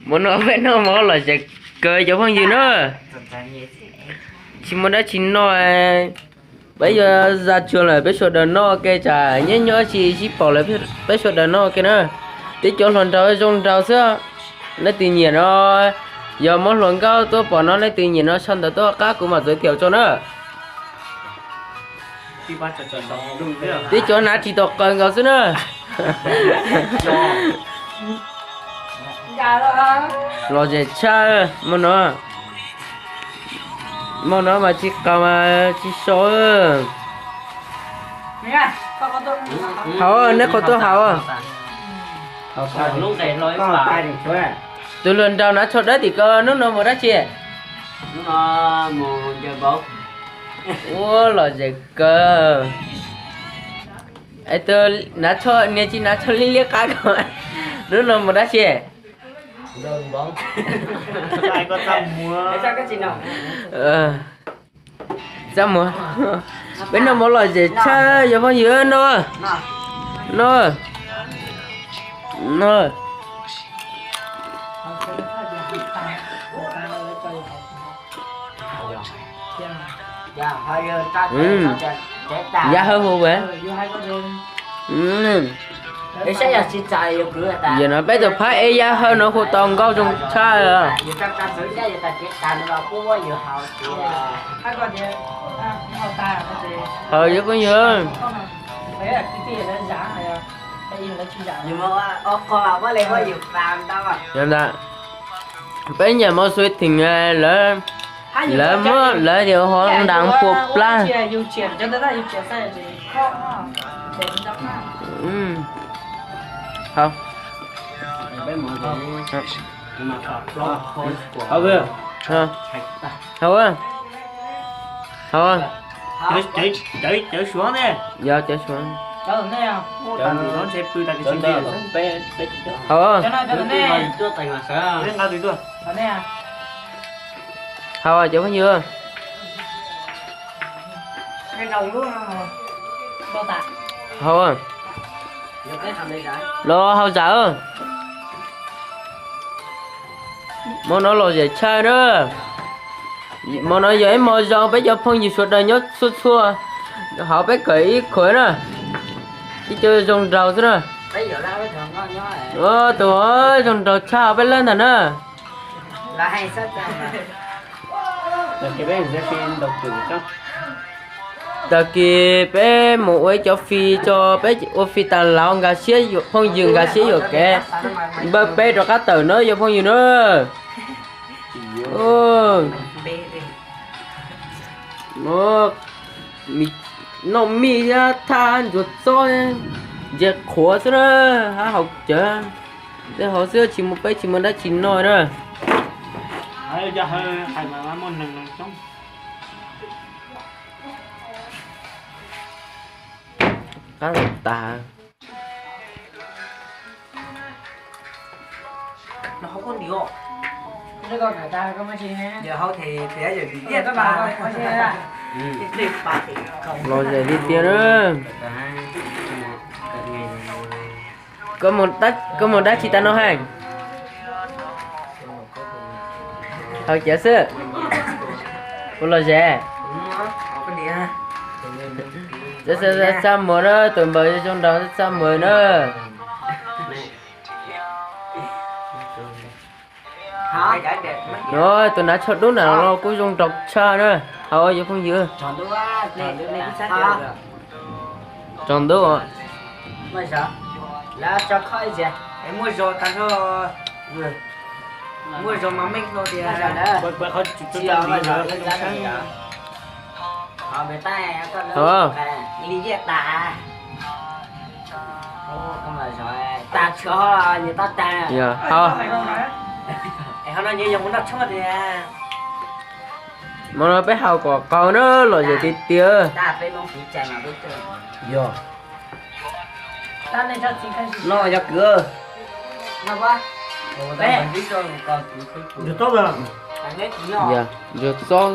Hmo no peb noj mov lom zem kawg cov phooj ywg na. Tsis muaj dab tsi noj, peb yuav xa tsuag lawm peb sawv daws noj ke, tsam nyob nyob tsis sib pom lawm peb sawv daws noj ke na. Tib cov hluas nraug zoo nraug xwb, leej twg nyiam no, yog muab hluas nkauj tuaj pom no leej twg nyiam no sau ntawv tuaj qab kuv mam txawv thiam tso na. Tib cov hnav tsis tau qaws nkaus xwb na. Lom zem tshaj, hmo no, hmo no mas tsis qaws mas tsis so. Haus, neb qhov tuaj haus. Tus hluas nraug hnav tsho dawb tim ko, hnub no mus dab tsi? Ua lom zem kawg. Es tus hnav tsho, niag tsis hnav tsho liab liab qab ko, hnub no mus dab tsi? Txaj muag. Peb noj mov lom zem tshaj cov phooj ywg, noj, noj, noj. Ya hawb hu ua. Yog no peb tus phab ej ya hawb no hu tau nkauj zoo tshaj. Haus yuav phooj ywg. Yog ntawd, peb nyiam mov xwb theem lawv, lawv muab lawv tias ho ntas pua plab. Haus, haus, haus. Cawv suav ne. Haus, haus cov phooj ywg. Haus, los haus zam. Hmo no lom zem tshaj na. Hmo no yog ib hmo zoo, peb cov phooj ywg sawv daws nyob txhua txhua hauv peb kawm ib khuav na. Ib co zoo nraug xwb na. Tus zoo nraug tshaj hauv peb lawv ntag na. Tag kis peb mus ua ib cov fis tso, peb ua fis tas los nkag siab, phooj ywg nkag siab yuam kev npawg peb rov qab tawm na cov phooj ywg na. Noj mij thiab thaj ntsuag txob, ntses qhuav xwb na, hab haus cawv. Tej hauv xwb tsis muaj peb tsis muaj dab tsi noj na. Qab tas. Los zem tiag tiag na. Koj mus dab tsi tas no hais? Haus cawv xwb. Ua los zem. Txaj muag na, tus npawg zoo nraug txaj muag na. No tus hnav tsho dub na los kuj zoo nraug tshaj na. Haus cov phooj ywg. Tsaus ntuj. Haus. Yog, haus. Hmo no peb haus kom qaug na, lom zem tiag tiag. Yog. No yog kwv. Yog, ntsuag txob.